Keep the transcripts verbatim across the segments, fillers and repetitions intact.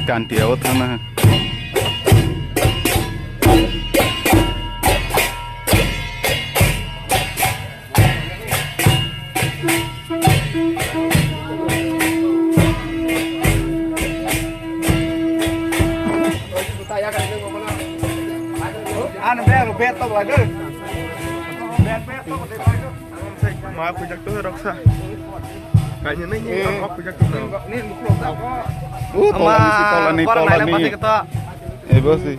Kanti abo thangna. Ano bag, bag to lagi. Bag, bag to lagi. Ma kujak tu roksa. Kanya ni ni ma kujak tu. Ni ni kujak. Oh, tola ni, tola ni, tola ni. Ebo si.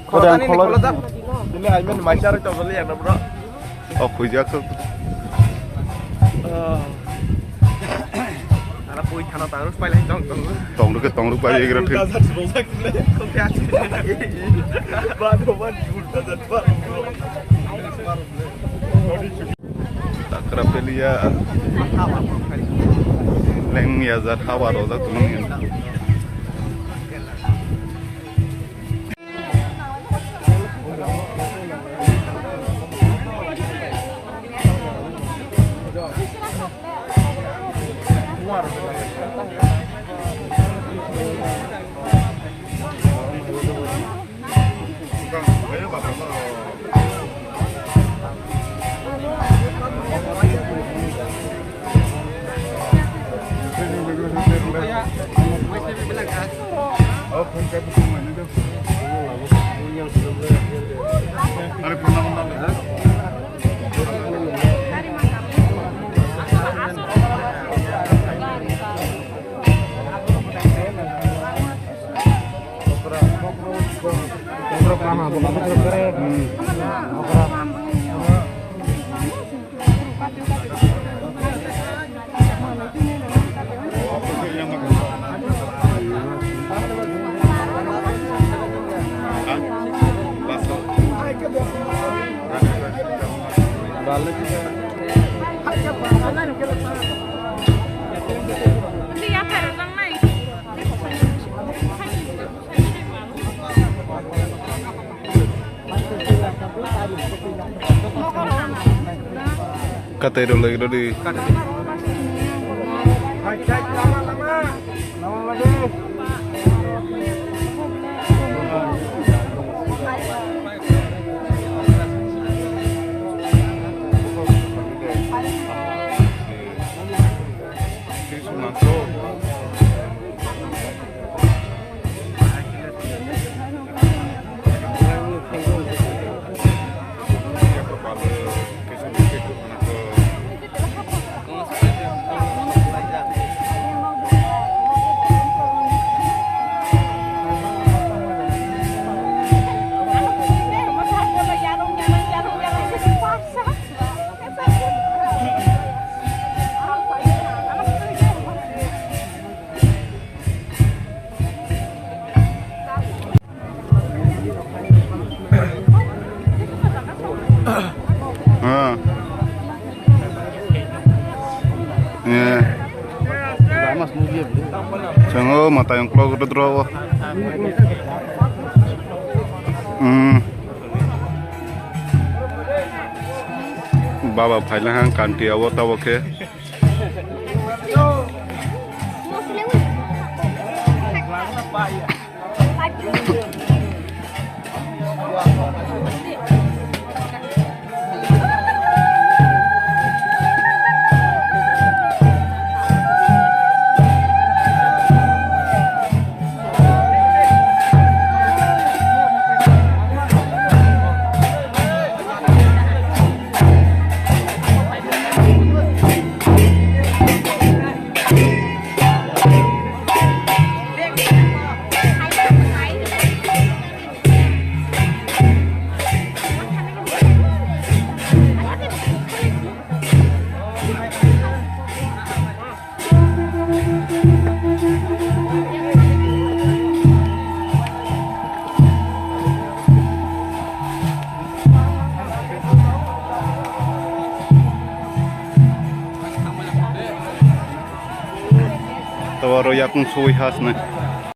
Kodan ni, kodan. Ini aimen maisar to beli ya, bro. Oh, kujak tu. Ala pui thana tarus pai lai tong tong. Tong ruk, tong ruk pai gra thik. Takra pelia. Leng ya zat hawa ro zat tumang. Katai rw lai rw di. Ah. Eh. Chwngo mwtai uklok rwdro o. Hmm. Baba phailahang kanti abo tabok khe. Tawaro yakung sui has na.